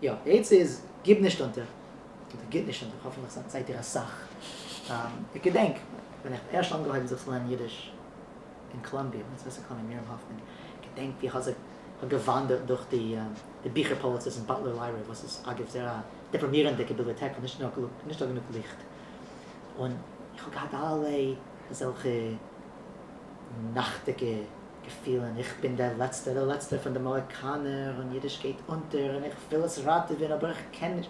יא, די עצה איז, גיב נישט אונטער, אדער גיט נישט אונטער, האפנטליך זייט איר אסאך. איך געדענק ווען איך האב ערשט אנגעהויבן זיך צו לערנען אידיש אין קאלאמביע, אוניווערסיטעט פון קאלאמביע, מירעם האפמאן, איך געדענק ווי איך האב זיך האב געוואנדערט דורך די די ביכער פאליצעס אין Butler Library, וואס איז אגב זייער א דעפרימירענדיגע ביבליאטעק, ווייל נישט נישטא גענוג ליכט, און איך האב געהאט אלע אזעלכע נאכטיגע געפילן, איך בין דער לעצטער, דער לעצטער פון די מאהיקאנער, און אידיש גייט אונטער, און איך וויל עס ראטעווען אבער איך קען נישט.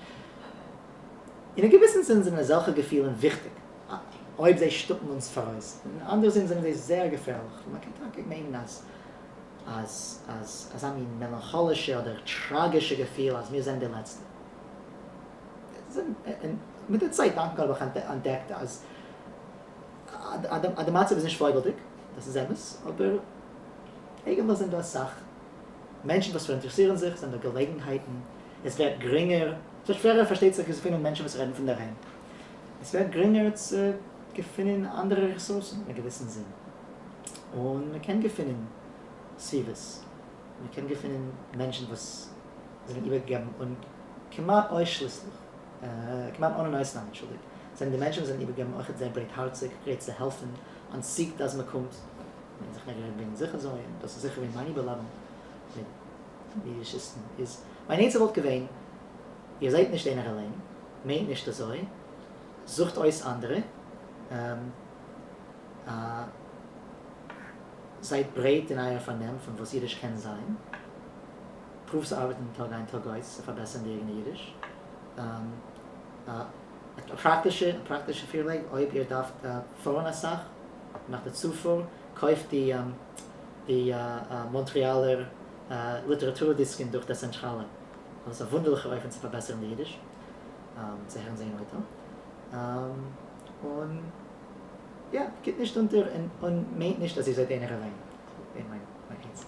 אין א געוויסן זין זענען אזעלכע געפילן וויכטיג, אויב זיי שטופן אונז פאראויס, אין אן אנדערע זין זענען זיי זייער געפערליך, ווייל מען קען טאקע מיינען אז אז אז אזא מין מעלאנכאלישע אדער טראגישע געפיל אז מיר זענען די לעצטע. און מיט די צייט, דאנק גאט האב איך אנטדעקט אז אז די מצב איז נישט פויגלדיג, דאס איז אמת, אבער אייגענטליך זענען דא אסאך מענטשן וואס פאראינטערעסירן זיך, זענען דא געלעגנהייטן, עס ווערט גרינגער, עס ווערט שווערער פארשטייט זיך צו געפינען מענטשן וואס רעדן פון דערהיים, עס ווערט גרינגער צו געפינען אנדערע רעסורסן אין א געוויסן זין, און מען קען געפינען סביבות, מען קען געפינען מענטשן וואס זענען איבערגעגעבן און כמעט אויסשליסליך, כמעט אן אן אויסנאם, אנטשולדיגט, זענען די מענטשן וואס זענען איבערגעגעבן אויכעט זייער ברייטהארציג, גרייט צו העלפן, אנטציקט אז מען קומט, מען זיך מער וועגן זיך אזוי, און דאס איז זיכער געווען מיין איבערלעבונג מיט די אידישיסטן, איז מיין עצה וואלט געווען, איר זייט נישט איינער אליין, מיינט נישט אזוי, זוכט אויס אנדערע, זייט ברייט אין אייער פארנעם פון וואס אידיש קען זיין, פרואווט צו ארבעטן טאג איין טאג אויס צו פארבעסערן די אייגענע אידיש. א פראקטישע פראקטישע פירלייג, אויב איר דארפט פארן אסאך, מאכט א צופאר, קויפט די די מאנטריאלער ליטעראטור דיסקן דורך דער צענטראלע. דאס איז א וואונדערליכער אופן צו פארבעסערן די אידיש, צו הערן זיי אין אויטא. און יא, גיט נישט אונטער און מיינט נישט אז איר זייט איינער אליין. מיין עצה.